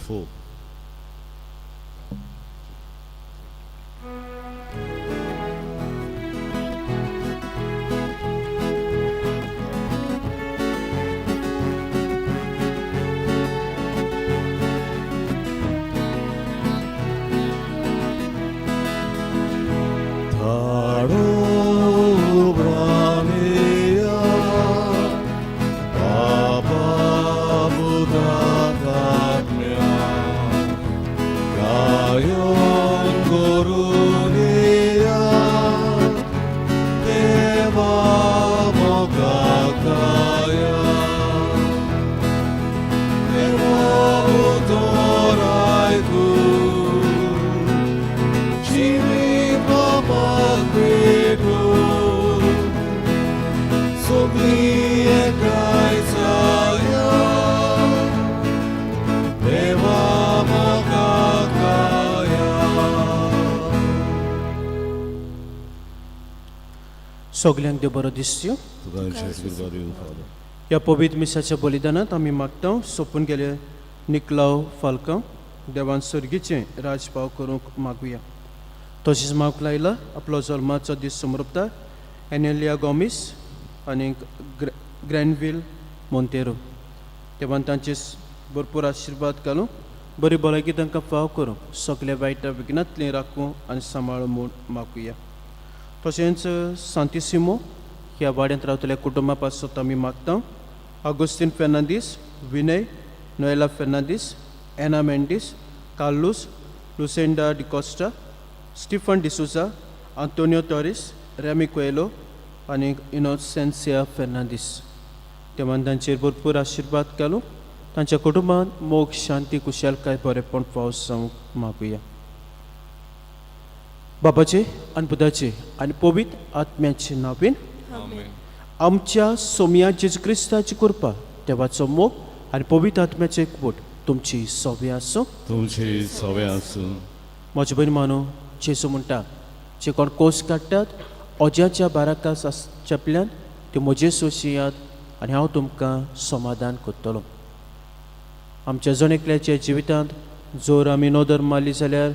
4. सगल्यांक देव बरो दिसयो. ह्या पवित्र मिसाच्या बलिदानांत आमी मागता सोंपून गेले निकलाव फाल्कांव देवान सर्गीचें राजपाव करूंक मागुया. तशेंच मागूंक लायला आपलो जल्माचो दीस समर्पता एनेलिया गोमीस आनी ग्रॅनवील मोंतेरो. देवान तांचे भरपूर आशिर्वाद घालूं, बरी भलायकी तांकां फाव करूं, सगल्या वायट विघ्नांतलें राखूं आनी सांबाळूं म्हूण मागुया. तशेंच सांतिसिमो ह्या वाड्यांत रावतल्या कुटुंबा पासत आमी मागता आगोस्तीन फेर्नांदीस, विनय, नोएला फेर्नांदीस, एना मेंडीस, कार्लूस, लुसेंडा डिकॉस्टा, स्टिफन डिसुजा, आंतोनियो टॉरीस, रेमी कोएलो आनी इनोसेन्सिया फेर्नांदीस. देवान तांचेर भरपूर आशिर्वाद घालूं, तांच्या कुटुंबांत मोग, शांती, कुशलकाय, बरेपण फावो जावंक मागुया. बाबाचे आनी पुताचे आनी पवित्र आत्म्याचे नांवान आमच्या सोमया जेजू क्रिस्ताची कृपा, देवाचो मोग आनी पवित्र आत्म्याचें एकवट तुमची सोबी आसूं. तुमची सवे आसूं. म्हजे भयण मानू, जेजू म्हणटा, जे कोण कोस काडटात ओज्याच्या बाराकास चेपल्यान त्यो म्हजे सोशियात आनी हांव तुमकां समाधान करतलो. आमच्या जण एकल्याच्या जिवितांत जर आमी नदर मारली जाल्यार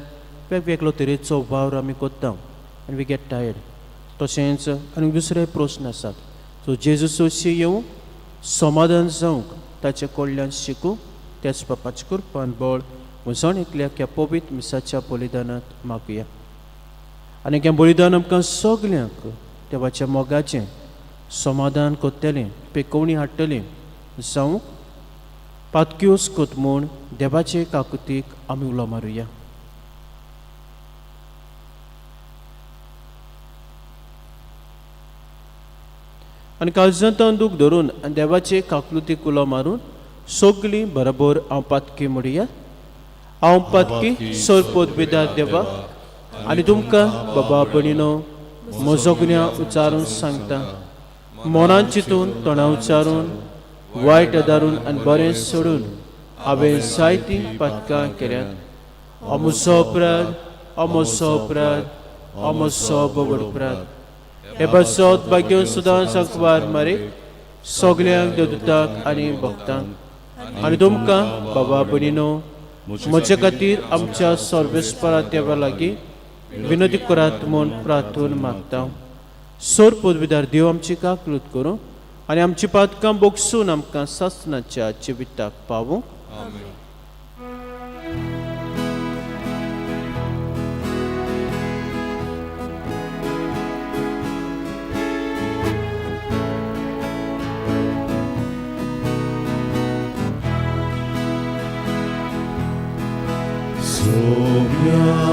वेगवेगळो तरेचो वावर आमी करता आनी we get tired. तशेंच आनी दुसरे प्रस्न आसात. सो जेजू सोशी येवंक, समाधान जावंक ताचे कडल्यान शिकूं. त्याच बापाचे कृपान बळ जण एकल्याक ह्या पवित्र मिसाच्या बलिदानांत मागुया. आनी हें बलिदान आमकां सगल्यांक देवाच्या मोगाचें समाधान करतलें, पेकोवणी हाडटलें जावंक पातक्योस कोत म्हूण देवाचे काकुतीक आमी उलो मारुया. आनी काळजांत दूख धरून आनी देवाचे काकलुतीक उलो मारून सगलीं बरोबर हांव पातकी म्हणया. हांव पातकी सरपोत बिदार देवा आनी तुमकां बाबा भयणीनो म्हजो गुन्यांव उच्चारून सांगता. मनान चिंतून, तोंडा उच्चारून, वायट आदारून आनी बरें सोडून हांवें जायतीं पातकां केल्यात. अमुसो अपराध, अमोसो अपराध, अमोसो बगड अपराध. हे बसत भाग्य सुदां संकवार मारे सगल्यांक देवदूताक आनी भक्तांक आनी तुमकां बाबा भयणीनो म्हजे खातीर आमच्या सर्वेस्परा देवा लागीं विनोदी करात म्हूण प्रार्थून मागता. सोर पदवीदार देव आमची काकलूत करूं आनी आमची पातकां बोगसून आमकां सासणाच्या जिविताक पावूं. Sonia.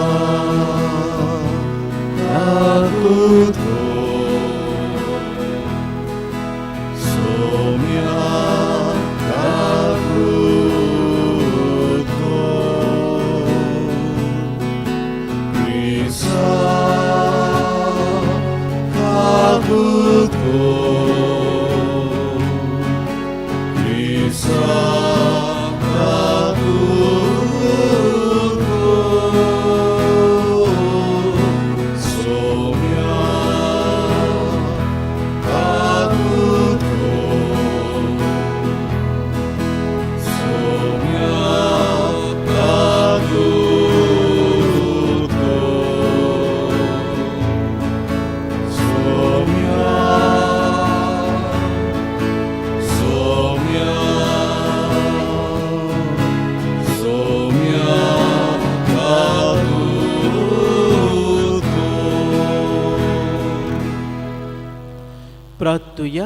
प्रार्थुया.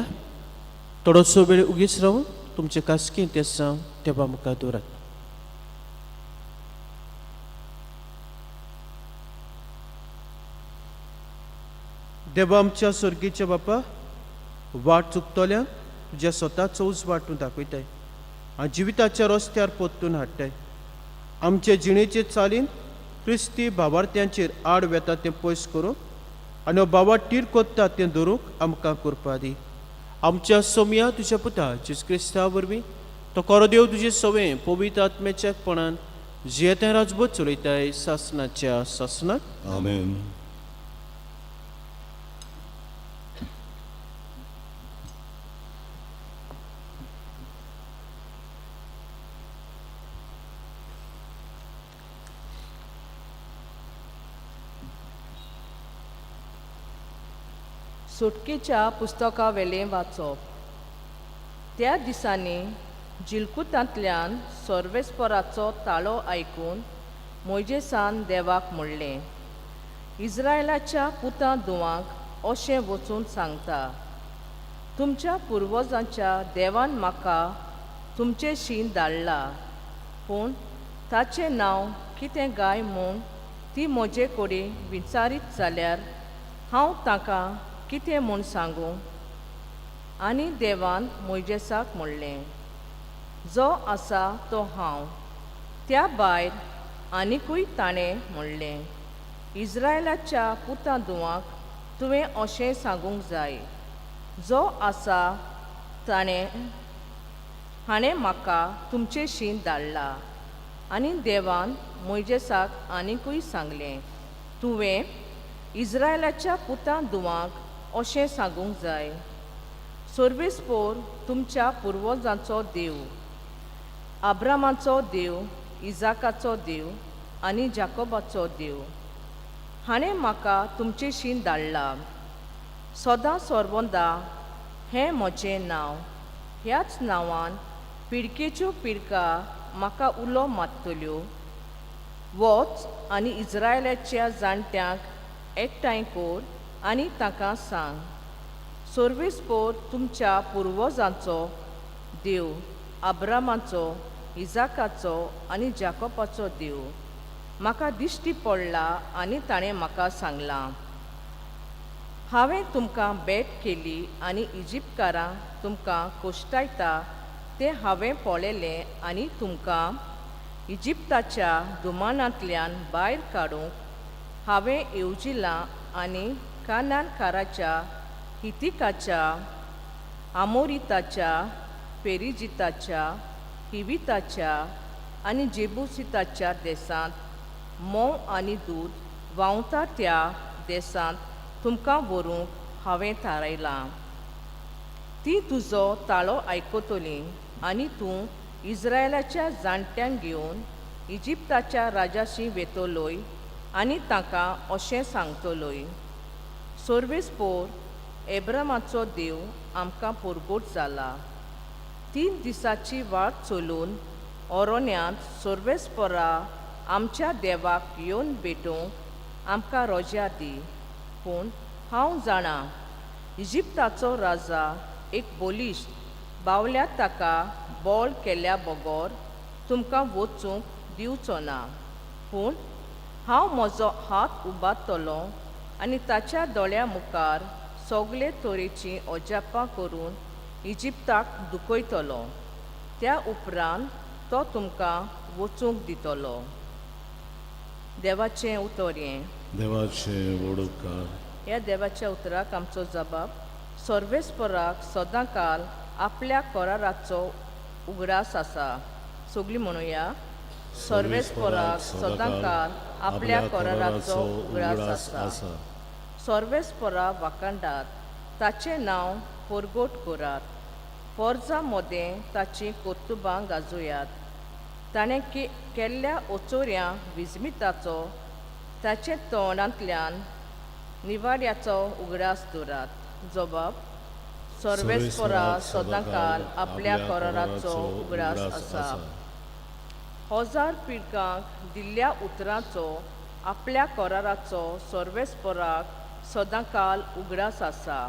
थोडोसो वेळ उगीच रावून तुमचे खासगी तेसांव देवा मुखार दवरात. देवा आमच्या स्वर्गीच्या बापा, वाट चुकतल्यांक तुज्या स्वताचो उजवाड तूं दाखयताय आनी जिविताच्या रस्त्यार परतून हाडटाय. आमचे जिणेचे चालीन क्रिस्ती भावार्थ्यांचेर आड वेता तें पयस करूंक आनी हो भावार्थ टीर कोत्ता तें धरूंक आमकां करपा दी. आमच्या सोमया तुज्या पुता जेजू क्रिस्ता वरवीं तो कोरो देव तुजे सवें पवित्र आत्म्याच्या एकपणान जियेतें राजबोध चलयताय सासनाच्या सासनाक. आमेन. सुटकेच्या पुस्तकावेलें वाचप. त्या दिसांनी जिलकुतांतल्यान सर्वेस्पराचो ताळो आयकून मोयजेसान देवाक म्हणलें, इस्रायलाच्या पुतां धुवांक अशें वचून सांगता, तुमच्या पुर्वजांच्या देवान म्हाका तुमचे शीं धाडला, पूण ताचें नांव कितें गाय म्हूण ती म्हजे कडेन विचारीत जाल्यार हांव तांकां कितें म्हूण सांगूं? आनी देवान मोयजेसाक म्हणलें, जो आसा तो हांव. त्या भायर आनिकूय ताणें म्हणलें, इस्रायलाच्या पुतां धुवांक तुवें अशें सांगूंक जाय, जो आसा ताणें हाणें म्हाका तुमचे शीं धाडला. आनी देवान मोयजेसाक आनिकूय सांगलें, तुवें इस्रायलाच्या पुतां धुवांक अशें सांगूंक जाय, सर्वेस्पोर तुमच्या पुर्वजांचो देव, आब्रामाचो देव, इजाकाचो देव आनी जाकोबाचो देव हाणें म्हाका तुमचे शीं धाडला. सदां सर्वंदा हें म्हजें नांव, ह्याच नांवान पिळगेच्यो पिळगा म्हाका उलो मारतल्यो. वच आनी इस्रायलाच्या जाणट्यांक एकठांय कर आनी तांकां सांग, सर्वेस्पोर तुमच्या पुर्वजांचो देव, आब्रामाचो, इजाकाचो आनी जाकोबाचो देव म्हाका दिश्टी पडला आनी ताणें म्हाका सांगलां, हांवें तुमकां भेट केली आनी इजिप्तकारां तुमकां कोश्टायता तें हांवें पळयलें आनी तुमकां इजिप्ताच्या दुमानांतल्यान भायर काडूंक हांवें येवजिलां आनी कानानकाराच्या, हितिकाच्या, आमोरिताच्या, पेरिजिताच्या, हिविताच्या आनी जेबुसिताच्या देसांत, म्होंव आनी दूद व्हांवता त्या देसांत तुमकां व्हरूंक हांवें थारायलां. ती तुजो ताळो आयकतलीं आनी तूं इस्रायलाच्या जाणट्यांक घेवन इजिप्ताच्या राजाशी वेतलोय आनी तांकां अशें सांगतलोय, सर्वेस्पोर एब्रामाचो देव आमकां परगट जाला. 3 दिसाची वाट चलून ओरोन्यांत सर्वेस्पोरा आमच्या देवाक येवन भेटूंक आमकां रजा दी. पूण हांव जाणा इजिप्ताचो राजा एक बलिश्ट बावल्या, ताका बळ केल्या बगर तुमकां वचूंक दिवचो ना. पूण हांव म्हजो हात उबारतलो आनी ताच्या दोळ्या मुखार सगळे तरेचीं अजापां करून इजिप्ताक दुखयतलो. त्या उपरांत तो तुमकां वचूंक दितलो. देवाचें उतर हें. देवाचे व्हड उपकार. ह्या देवाच्या उतराक आमचो जबाब, सर्वेस्पराक सदांकाल आपल्या कराराचो उगडास आसा. सगळीं म्हणुया, सर्वेस्पराक सदांकाल आपल्या कराराचो उगडास आसा. सर्वेस्परा वाखांडात, ताचें नांव परगट करात, पोरजा मदें ताचीं कर्तुबां गाजोयात. ताणें केल्ल्या ओचोऱ्या विस्मिताचो ताचे तोंडांतल्यान निवाड्याचो उगडास दवरात. जबाब, सर्वेस्परा सदांकाल आपल्या कराराचो उगडास आसा. हजार पिळगांक दिल्ल्या उतरांचो आपल्या कराराचो सर्वेस्पराक सदांकाल उगडास आसा.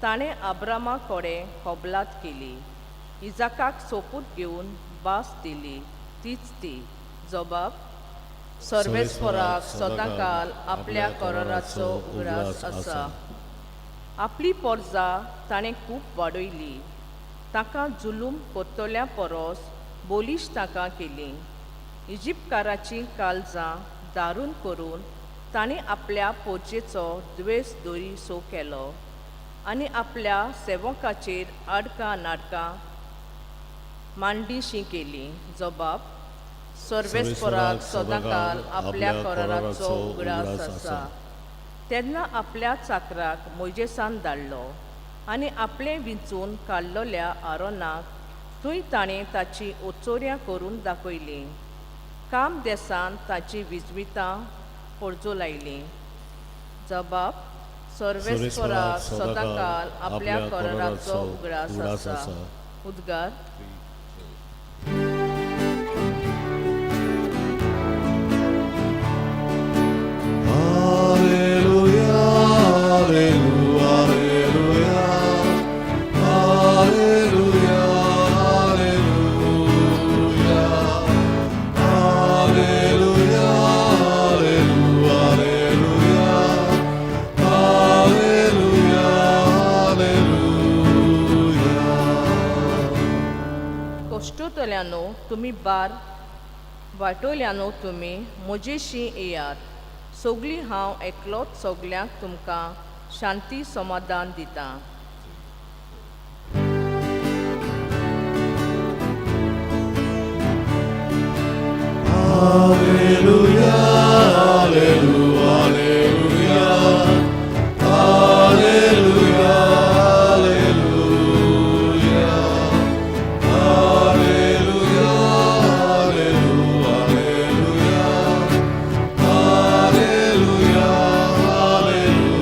ताणें आब्रामा कडेन कबलात केली, इजाकाक सोपूत घेवन भास दिली तीच ती. जबाब सर्वेस्पराक सदांकाल आपल्या कराराचो उगडास आसा. आपली पोरजा ताणें खूब वाडयली, ताका जुलूम करतल्या परस बोलीश ताका केली. इजिप्तकाराचीं काळजां दारून करून ताणें आपल्या पोरजेचो द्वेस दोरी सो केलो आनी आपल्या सेवकाचेर आडकां नाटकां मांडीशी केली. जबाब सर्वेस्पराक सदांकाल आपल्या कराराचो उगडास आसा. तेन्ना आपल्या चाकराक मोयजेसान धाडलो आनी आपलें विंचून काडलोल्या आरोनाक थंय ताणें ताची ओचोऱ्यां करून दाखयलीं. काम देसान ताची विजवितां पडजो लायलीं. जबाब सर्वेस्पराक सदांकाल आपल्या कराराचो उगडास आसा. उद्गार. Alleluia, alleluia, alleluia, alleluia, alleluia, alleluia, alleluia, alleluia, alleluia. कश्टोतल्यानो तुमी, बार वाटोल्यानो तुमी म्हजेशी येयात सगळीं, हांव एकलोच सगल्यांक तुमकां शांती समाधान दितां. Alleluia, alleluia, alleluia, alleluia, alleluia, alleluia, alleluia, alleluia, alleluia.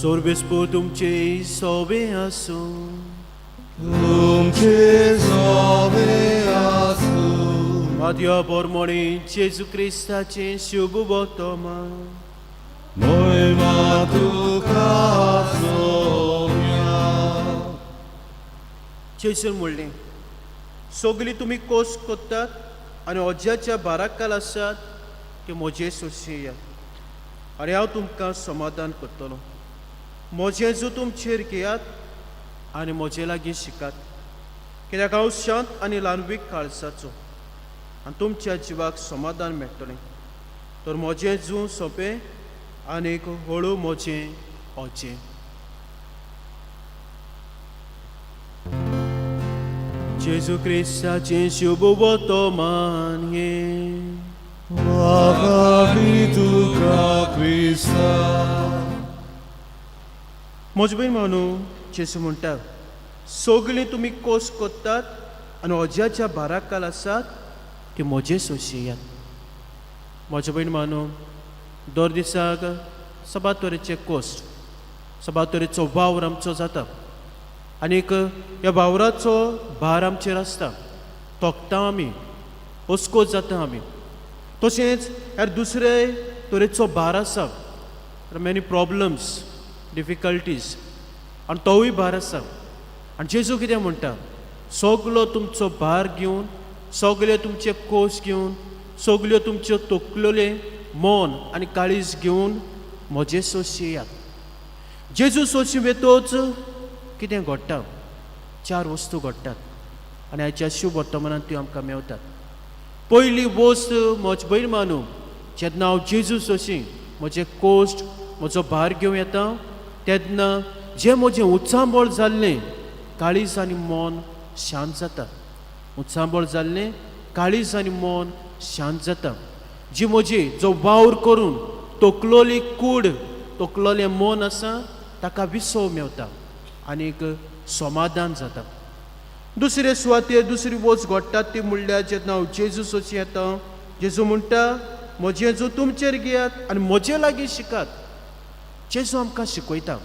सोर्बेस्पो तुमचे सोबे आसूं. तुमचे सोबे आसूं. माद्या बोरमोणी जेजू क्रिस्ताचें शुभ वर्तमान. मोहिमा तुका सोम्या. जेजून म्हणलें, सगळीं तुमी कोस कोत्तात आनी अज्याच्या बाराकाल आसात ते म्हजे सोशी येयात आनी हांव तुमकां समाधान करतलो. म्हजें जू तुमचेर घेयात आनी म्हजे लागीं शिकात, कित्याक हांव शांत आनी ल्हानवीक काळजाचो, आनी तुमच्या जिवाक समाधान मेळटलें. तर म्हजें जू सोंपें आनीक हळू म्हजें अजें. जेजू क्रिस्ताचें शुभ वर्तमान हें. वागाडी तुका क्रिस्ता. म्हजे भयण म्हणू, जेजू म्हणटा, सगळीं तुमी कोस कोत्तात आनी अज्याच्या बाराकाल आसात ते म्हजे सोंशी येयात. म्हजे भयण मानू, दर दिसाक सबार तरेचे कोश्ट, सबार तरेचो वावर आमचो जाता आनीक ह्या वावराचो भार आमचेर आसता. तोखता आमी, अस्कोत जाता आमी. तशेंच ह्या दुसरे तरेचो भार आसा, मॅनी प्रॉब्लम्स, डिफिकल्टीज, आनी तोवूय भार आसा. आनी जेजू कितें म्हणटा, सगलो तुमचो भार घेवन, सगळे तुमचे कोश घेवन, सगल्यो तुमच्यो तोखलेले मन आनी काळीज घेवन म्हजे सोशी येयात. जेजू सोशी वेतोच कितें घडटा? चार वस्तू घडटात आनी हाच्या शुभ वर्तमानांत त्यो आमकां मेवतात. पयली वस्त, म्हज भयण मानू, जेन्ना हांव जेजू सोशी म्हजें कोश्ट, म्हजो भार घेवं येता, तेन्ना जें म्हजें उचांबळ जाल्लें काळीज आनी मन शांत जाता. उचांबळ जाल्लें काळीज आनी मन शांत जाता. जी म्हजी जो वावर करून तोखलोली कूड, तोखलोलें मन आसा, ताका विसव मेवता आनीक समाधान जाता. दुसरे सुवातेर दुसरी वस्त घडटा ती म्हणल्यार जेन्ना हांव जेजू सोशी येता, जेजू म्हणटा, म्हजें जो तुमचेर घेयात आनी म्हजे लागीं शिकात. जेजू आमकां शिकयता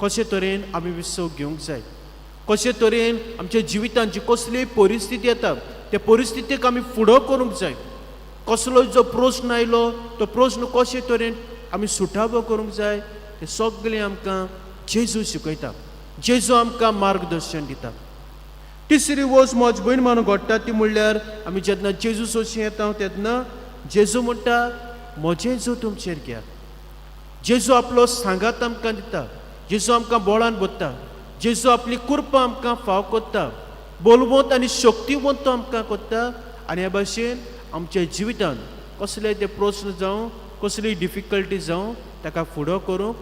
कशे तरेन आमी विसव घेवंक जाय, कशे तरेन आमच्या जिवितांत जी कसलीय परिस्थिती येता त्या परिस्थितीक आमी फुडो करूंक जाय. कसलो जो प्रस्न आयलो तो प्रस्न कशे तरेन आमी सुटावो करूंक जाय तें सगळें आमकां जेजू शिकयता, जेजू आमकां मार्गदर्शन दिता. तिसरी वस्त म्हज भयण मानून घडटा ती म्हणल्यार आमी जेन्ना जेजू सोशी येता तेन्ना जेजू म्हणटा म्हजें जो तुमचेर घेयात. जेजू आपलो सांगात आमकां दिता, जेजू आमकां बोळान भरता, जेजू आपली कृपा आमकां फाव करता, बोलवंत आनी शक्तिवंत तो आमकां करता. आनी ह्या भाशेन आमच्या जिवितांत कसले ते प्रस्न जावं, कसली डिफिकल्टी जावं, ताका फुडो करूंक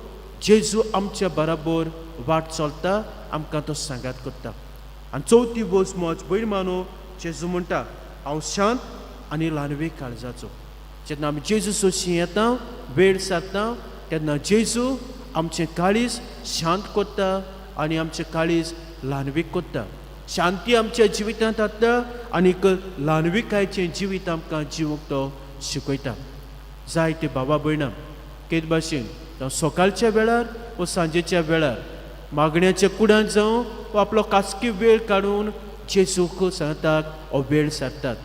जेजू आमच्या बराबर वाट चलता, आमकां तो सांगात करता. आनी चवथी वस्त म्हज भयण मानू जेजू म्हणटा हांव शांत आनी ल्हानवी काळजाचो. जेन्ना आमी जेजू सोशी येता, वेळ सारता, तेन्ना जेजू आमचें काळीज शांत करता आनी आमचें काळीज ल्हानवीक करता. शांती आमच्या जिवितांत हाडटा आनीक ल्हानविकायचें जिवीत आमकां जिवूंक तो शिकयता. जायते बाबा भयणां केद भाशेन जावं सकाळच्या वेळार वा सांजेच्या वेळार मागण्याच्या कुडांत जावं वा आपलो खासगी वेळ काडून जेजूक सांगतात हो वेळ सारतात.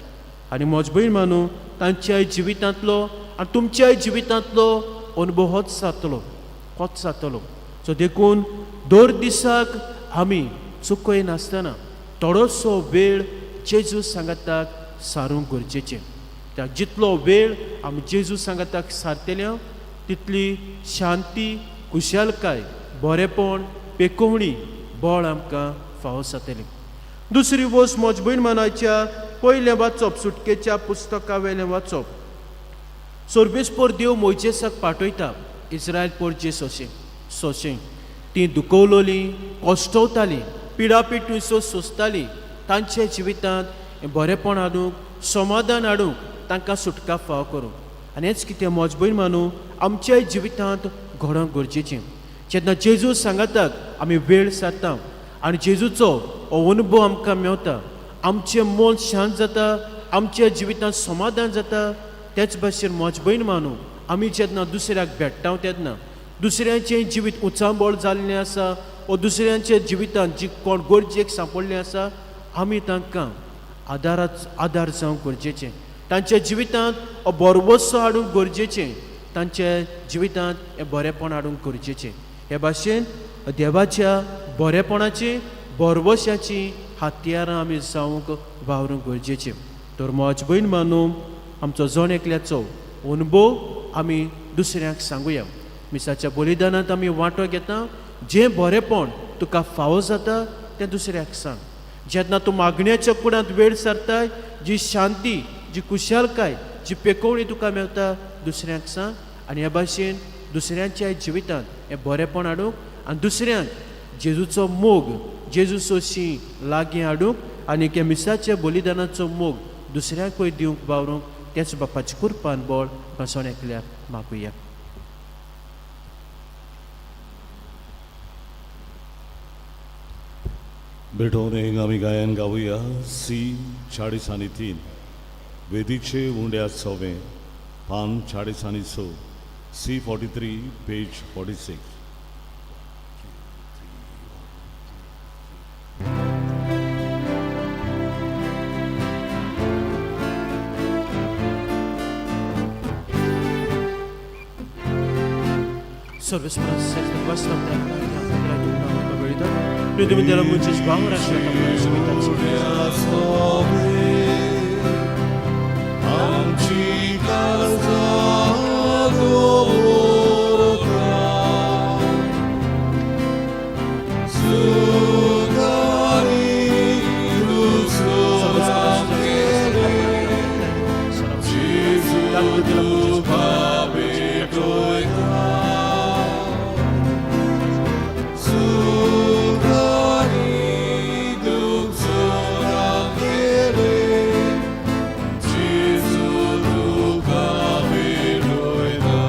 आनी म्हज भयण मानू तांच्याय जिवितांतलो आनी तुमच्याय जिवितांतलो अनुभव होच जातलो, होच जातलो. सो देखून दर दिसाक आमी चुकयनासतना थोडोसो वेळ जेजू सांगाताक सारूंक गरजेचें. त्या जितलो वेळ आमी जेजू सांगाताक सारतले तितली शांती, खुशालकाय, बरेपण, पेकोवणी, बळ आमकां फावो जातलें. दुसरी वस्त म्हज भयण मानाच्या पयलें वाचप सुटकेच्या पुस्तका वयलें वाचप. सर्वेस्पर देव मोयजेसाक पाठयता इस्रायल पोरचे सोशे सोशे ती दुखवलोली, कश्टवताली, पिडापीठ सोंसताली. तांच्या जिवितांत बरेपण हाडूंक, समाधान हाडूंक, तांकां सुटका फाव करूंक. आनी हेंच कितें म्हज भयण मानू आमच्याय जिवितांत घडोवंक गरजेचें. जेन्ना जेजू सांगाताक आमी वेळ सारता आनी जेजूचो हो अनुभव आमकां मेवता, आमचें मन शांत जाता, आमच्या जिवितांत समाधान जाता. तेच भाशेन म्हज भयण मानू आमी जेन्ना दुसऱ्याक भेट्टा तेन्ना दुसऱ्यांचें जिवीत उचांबळ जाल्लें आसा वा दुसऱ्यांच्या जिवितांत जी कोण गरजेक सांपडलें आसा आमी तांकां आदार जावंक गरजेचें, तांच्या जिवितांत हो बरवसो हाडूंक गरजेचें, तांच्या जिवितांत हें बरेपण हाडूंक गरजेचें. हे भाशेन देवाच्या बरेपणाची, बरवश्याची हत्यारां आमी जावंक वावरूंक गरजेचें. तर म्हज भयण मानू आमचो जण एकल्याचो अनुभव आमी दुसऱ्यांक सांगुया. मिसाच्या बलिदानांत आमी वांटो घेता, जें बरेपण तुका फावो जाता तें दुसऱ्याक सांग. जेन्ना तूं मागण्याच्या कुडांत वेळ सारताय, जी शांती, जी खुशालकाय, जी पेकोवणी तुका मेळटा दुसऱ्यांक सांग. आनी ह्या भाशेन दुसऱ्यांच्या जिवितांत हें बरेपण हाडूंक आनी दुसऱ्यांक जेजूचो मोग, जेजू सोशी लागीं हाडूंक आनी त्या मिसाच्या बलिदानाचो मोग दुसऱ्यांकूय दिवंक वावरूंक तेच बापाची कुरपान बळ बसोन एकल्याक मागुया. भेटोवन एक आमी गायन गावया सी 40 आनी 3 वेदीचे उंड्या सवें पान 40 आनी 6 सी 43 पेज 46. आमची काळजां दवरता, सुखानी दुसऱ्याक केले, जेजू तुका भेटयता. सुखानी दुसऱ्याक केले, जेजू तुका भेटयता.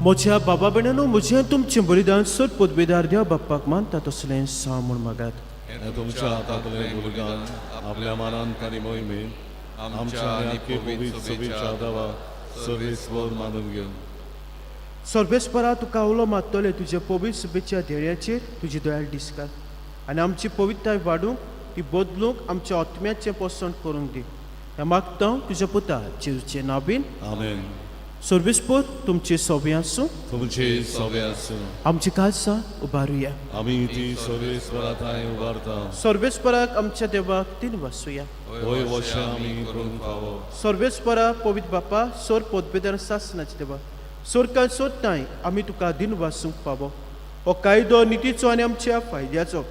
म्हज्या बाबा भयणांनो, म्हजें तुमचें बलिदान सोद पदवेदार देव बाप्पाक मानता तसलें साव म्हूण मागात. हें तुमच्या हातांतलें बलिदान आपल्या मानान आनी मोहिमेन आमच्या आनी पवित्र सभेच्या देवा सर्वेस्पर मानून घेवन सर्वेस्परा तुका उलो मारतले तुज्या पवित्र सभेच्या धेड्याचेर तुजी दयाळ दिसकाल आनी आमची पवित्रताय वाडूंक, ती बदलूंक आमच्या आत्म्याचें पोसण करूंक दी. ह्या मागता तुज्या पुता जेजूचे नावीन. आमेन. सर्वेस्पोर तुमचे सोबे आसूं. तुमचे सोबे आसूं. आमची काळजां उबारुया. आमी ती सर्वेस्परा थांय उबारता. सर्वेस्पराक आमच्या देवाक तीन वासूया. होय वशें आमी करूंक फावो. सर्वेस्परा पवित्र बापा सोर पोदबेदार सासनाचे देवा सोरकान सोदताय आमी तुका दिन वासूंक फावो हो कायदो नितीचो आनी आमच्या फायद्याचो.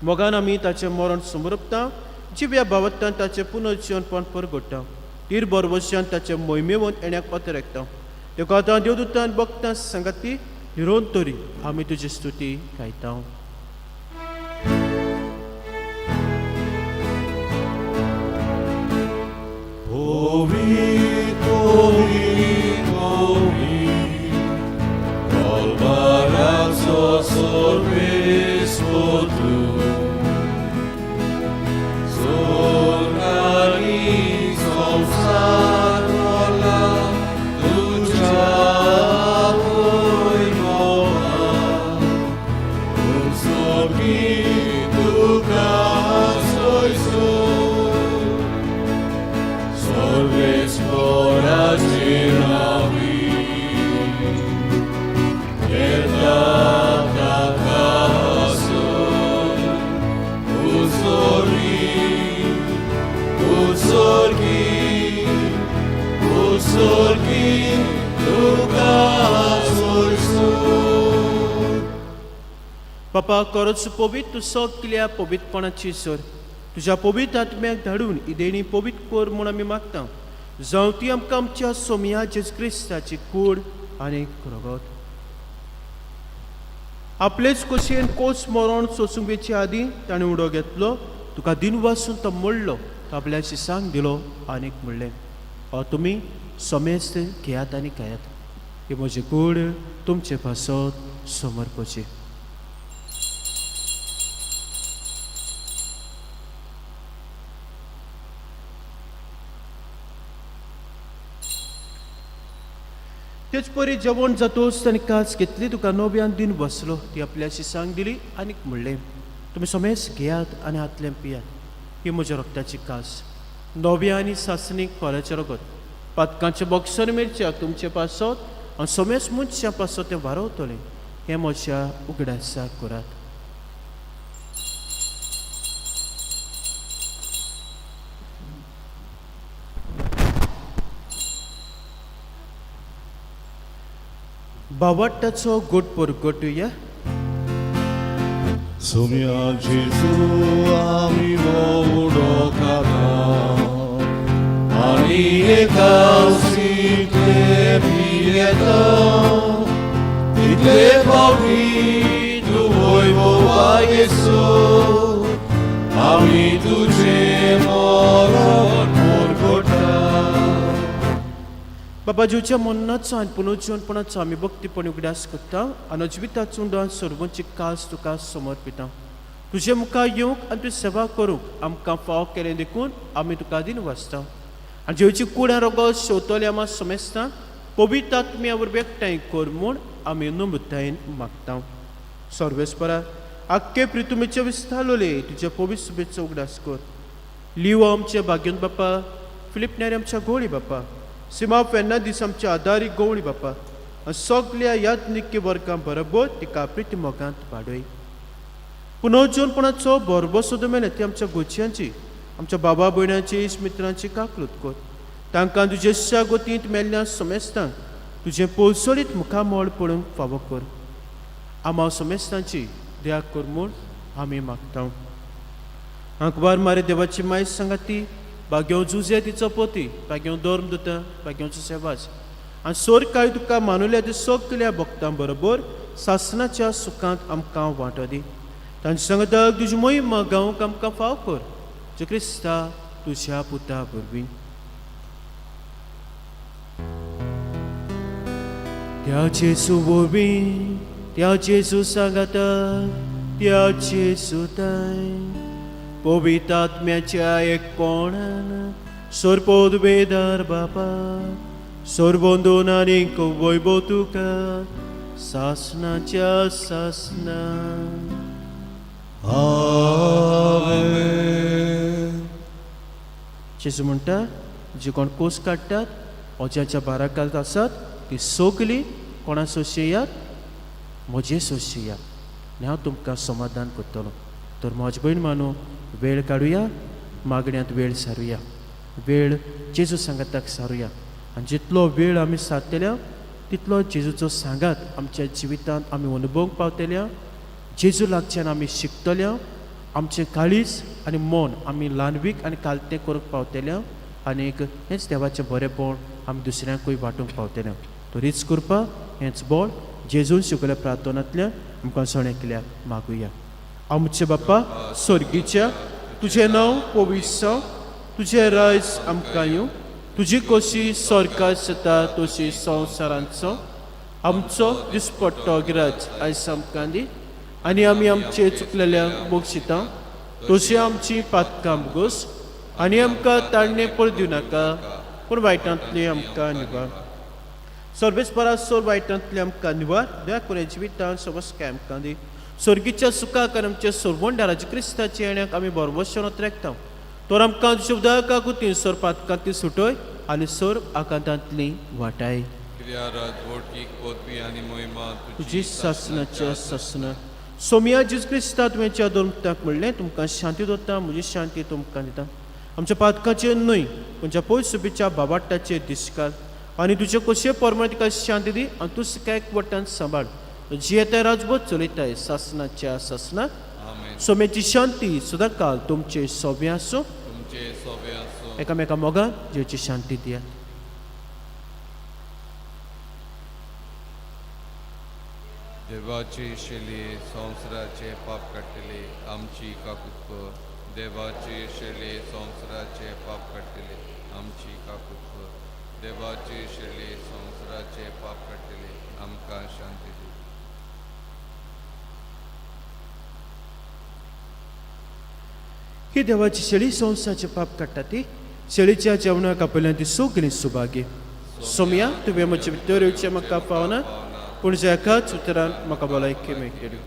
मोगान आमी ताचें मरण समर्पता जिव्या भावांतल्यान ताचें पुनर्जिवनपण परगट्टा तीर बरवशान ताचें मोहिमेवंत येण्याक अतरेकता. देखून आतां देवदूतान भक्तां सांगाती निरोन तरी आमी तुजी स्तुती गायता. Ovi, ovi, ovi, Kalvarazzo sorvespotu, Sorgani samsar tuja poimova, Unsorgi tuka soiso, Sorvespora navi, Eta takaso, Uzori, Uzorgi, Uzorgi, tuka soiso. बापा करच पवित्र तूं सगल्या पवित्रपणाची सर तुज्या पवित्र आत्म्याक धाडून ही देणी पवित्र कर म्हूण आमी मागता. जावं ती आमकां आमच्या सोमया जेजू क्रिस्ताची कूड आनी रगत. आपलेच कशेन कोस मरण सोसूंक वेचे आदीं ताणें उडो घेतलो तुका दिन वासून तो मोडलो तो आपल्या शिसांक दिलो आनीक म्हणलें हो तुमी समेस्त घेयात आनी खायात ही म्हजी कूड तुमचे पासत समर्पची. तेच परी जेवण जातोच ताणें कास घेतली तुका नव्यान दिन बसलो ती आपल्या शिसांक दिली आनीक म्हणलें तुमी समेस घेयात आनी हातलें पियात ही म्हज्या रक्ताची कास नव्या आनी सासणीक कोल्याचें रगत पातकांचे बॉक्सर मिरच्या तुमचे पासत आनी समेस मनशां पासत तें वारवतलें हें म्हज्या उगडासाक करात. बावट्टाचो गोट परगटुया. सोम्या जेजू आमी उडो खाता आनी एका सितले पियेता तितले फावटी तूं वैभवा येसो आमी तुजें मरण परगटा. बाबा जेवच्या मरणाचो आनी पुनर्जिवनपणाचो आमी भक्तीपणी उगडास करता आनी अजिविताचो उंडान सर्वांची कास तुका समर्पिता. तुजे मुखार येवंक आनी तुजी सेवा करूंक आमकां फाव केलें देखून आमी तुका दिन वाचता आनी जेवची कुडां रगत शेवतले आमा समेस्तां पवित्र आत्म्या वरवीं एकठांय कर म्हूण आमी नमृतायेन मागता. सर्वेस्परा आख्खे प्रितुमेचे विस्तारलोले तुजे पवित्र सुबेचो उगडास कर. लिव आमचे भाग्यन बापा फिलीप नेरी आमच्या गोळी बापा सिमा फेर्नादीस आमच्या आदारी गवळी बापा आनी सगल्या याज्ञिकी वर्गां बरोबर तिका प्रिती मोगांत वाडय. पुनर्जीवनपणाचो बरोबर सुद्दां मेले ती आमच्या गोचयांची आमच्या बाबा भयणांची इश्ट मित्रांची काकलूत कर. तांकां तुजे गोतींत मेल्ल्या समेस्तांक तुजें पोलसोळीत मुखामळ पळोवंक फावो कर. आमाव समेस्तांची दया कर म्हूण आमी मागता. आंकवार मारे देवाची माय सांगाती बागेव जुजे तिचो पोती बागेव धर्म दुता बागेवचो सेवाज आनी सोर कांय तुका मानुल्या ते सगल्या भक्तां बरोबर सासनाच्या सुखांत आमकां वांटो दी. तांचे सांगताक तुजी मोहिमा गावंक आमकां फाव कर जे क्रिस्ता तुज्या पुता वरवीं. त्या जेजू वरवीं त्या जेजू सांगाता त्या जेजू ताय पवित्र आत्म्याच्या एकपणान सोरपोदवेदार बापा सोरबंदून आनी वैभव तुका सासनाच्या सासना. आमेन. जेजू म्हणटा जे कोण कोस काडटात ओज्याच्या बाराकाल आसात ती सगळीं कोणा सोंशेयात, म्हजे सोंशेयात आनी हांव तुमकां समाधान करतलो. तर म्हज भयण मानू वेळ काडुया, मागण्यांत वेळ सारुया, वेळ जेजू सांगाताक सारुया. आनी जितलो वेळ आमी सारतल्या तितलो जेजूचो सांगात आमच्या जिवितांत आमी अनुभवूंक पावतल्या. जेजू लागच्यान आमी शिकतल्या, आमचें काळीज आनी मन आमी ल्हानवीक आनी कालतें करूंक पावतल्या आनीक हेंच देवाचें बरेंपण आमी दुसऱ्यांकूय वांटूंक पावतल्या. तर हीच कृपा, हेंच बळ जेजून शिकयल्या प्रार्थनांतल्यान आमकां सण एकल्याक मागुया. आमचे बापा स्वर्गीच्या, तुजें नांव पवित्र जावं, तुजें रायज आमकां येवं, तुजी कशी स्वर्गात जाता तशी संवसारांत जावं. आमचो दिसपट्टो गिराज आयज आमकां दी आनी आमी आमचे चुकलेल्यांक बक्षिता तशी आमची पातकां भोगोस आनी आमकां ताळणे पळ दिवं नाका, पूण वायटांतली आमकां निवार. सर्वेस्परा सोर वायटांतली आमकां निवार, दया करून जिवितान सवस्काय आमकां दी. स्वर्गीच्या सुखाक आनी आमच्या सोरवंडाराच्या क्रिस्ताच्या येण्याक आमी बरोबरशें त्रेकता. तर आमकां तुज्या उदका कुतीन सोर पातकांतली सुटय आनी सोर आकांतांतली वाटाय. तुजी सासनाच्या सासना. सोमिया जेजू क्रिस्ता, तुवें दोन म्हणलें, तुमकां शांती दवरता, म्हजी शांती तुमकां दिता. आमच्या पातकाचेर न्हय पूण ज्या पयस सुबीच्या बाबाट्टाचेर दिसकाल आनी तुजे कशे प्रमाणे तिका शांती दी आनी तूं एक वट्टान सांबाळ. जियेता राजबोध चलयताय सासनाच्या सासनाक. सोम्याची शांती सदांकाल तुमचे सोबे आसूं. एकामेका मोगान जेवची शांती दियात. देवाची शेली संवसाराचे पाप काडटली आमची काकूत कर. देवाची शेली संवसाराचे पाप काडटली आमची काकूत कर. देवाची शेली संवसाराचे पाप काडटली आमकां शांती दी. ही देवाची शेळी संवसाराचे पाप काडटा ती शेळीच्या जेवणाक आपल्यान ती सगळीं सुभागी. सोमया, तुवें म्हजे भितर येवचें म्हाका पावना, पूण ज्या एकाच उतरान म्हाका भलायकी मेळटली.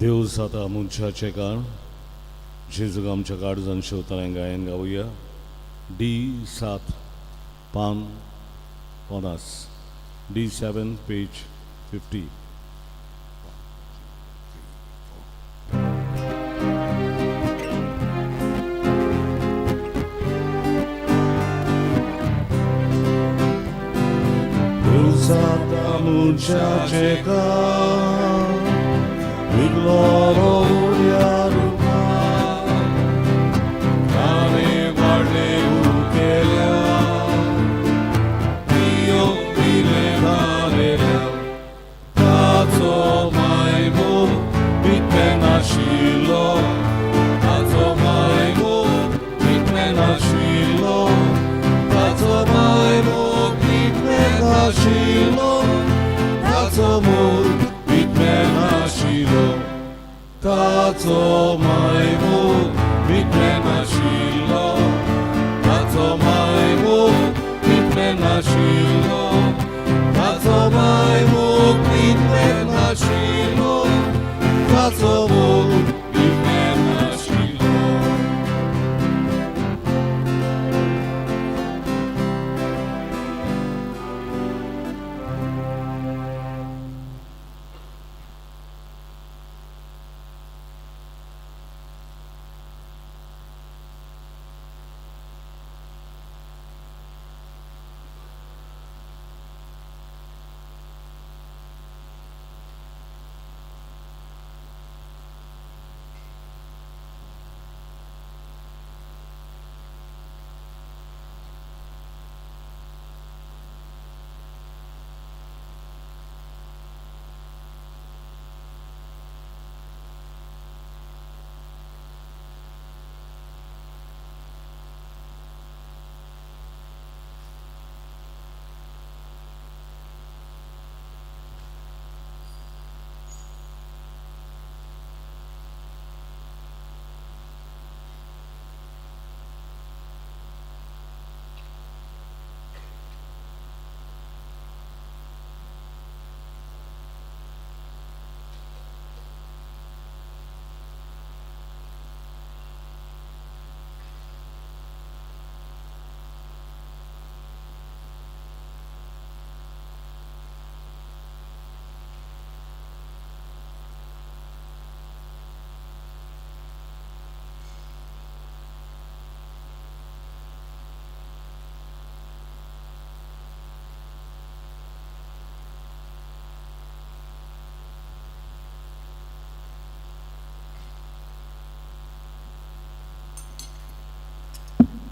देव जाता मनशाचें कारण जेजूक आमच्या काळजान शेवतालें गायन गावया. डी 7 पान 50, डी 7 पेज 50. देव जाता मनशाचें कारण Taco majmu, mitme našilo. Taco majmu, mitme našilo. Taco majmu, mitme našilo. Taco mitme našilo.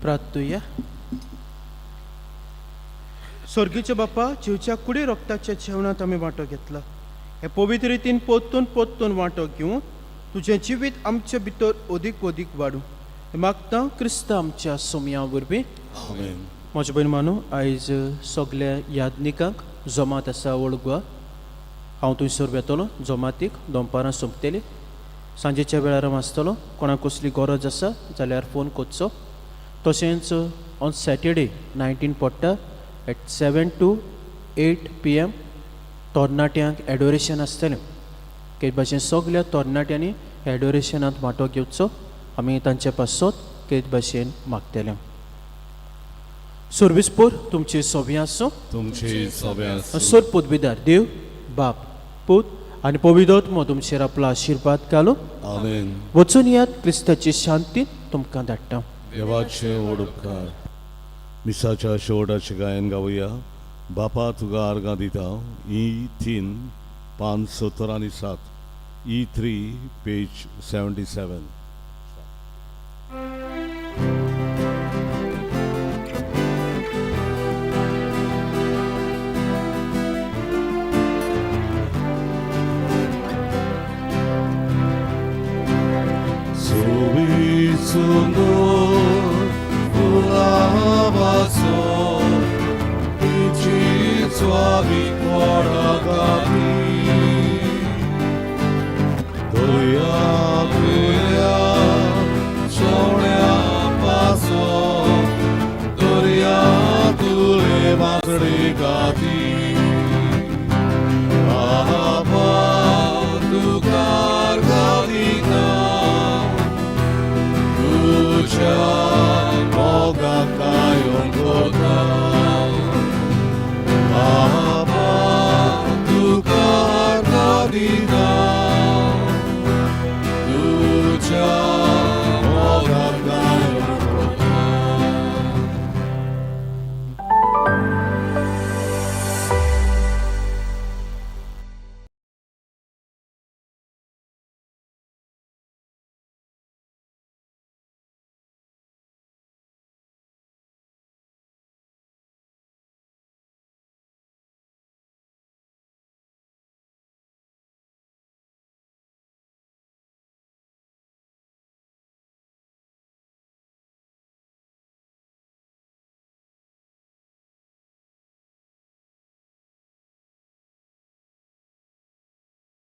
प्रार्थुया. स्वर्गीच्या बापा, जिवच्या कुडी रोगताच्या जेवणांत आमी वांटो घेतला. हे पवित्र रितीन पोत्तून पोत्तून वांटो घेवन तुजें जिवीत आमचे भितर अदीक अदीक वाडूं, हें मागता क्रिस्त आमच्या सोमया वरवीं. आमेन. म्हज्या भयण मानू, आयज सगल्या यादनिकांक जमात आसा ओल्ड गोवा. हांव थंयसर वेतलो. जमातीक दनपारां सोंपतली, सांजेच्या वेळार हांव आसतलो. कोणाक कसली गरज आसा जाल्यार फोन करचो. तशेंच ऑन सॅटर्डे 19 पडटा at 7 to 8 PM तरणाट्यांक एडोरेशन आसतलें. ते भाशेन सगल्या तरणाट्यांनी एडोरेशनांत वांटो घेवचो. आमी तांचे पासत ते भाशेन मागतले. सर्वीसपूर तुमची सोबी आसूं. तुमचे सगळे आसूं. सर पदवीदार देव बाप, पूत आनी पवित्र तुमचेर आपलो आशिर्वाद घालूं. आमेन. वचून यात. क्रिस्ताची शांती तुमकां धाडटा. देवाचे व्हड उपकार. मिसाच्या शेवटाचें गायन गावया, बापा तुका आर्गां दिता, ई 3, पान 77. E 3, page 77. सोबीत सुंदर गुलाबाचो तुजी स्वामी गाती दर्या वयल्या सोण्या पासो दर्या तुले वाजडे गाती. बाबा तुका आर्गां दिता तुज्या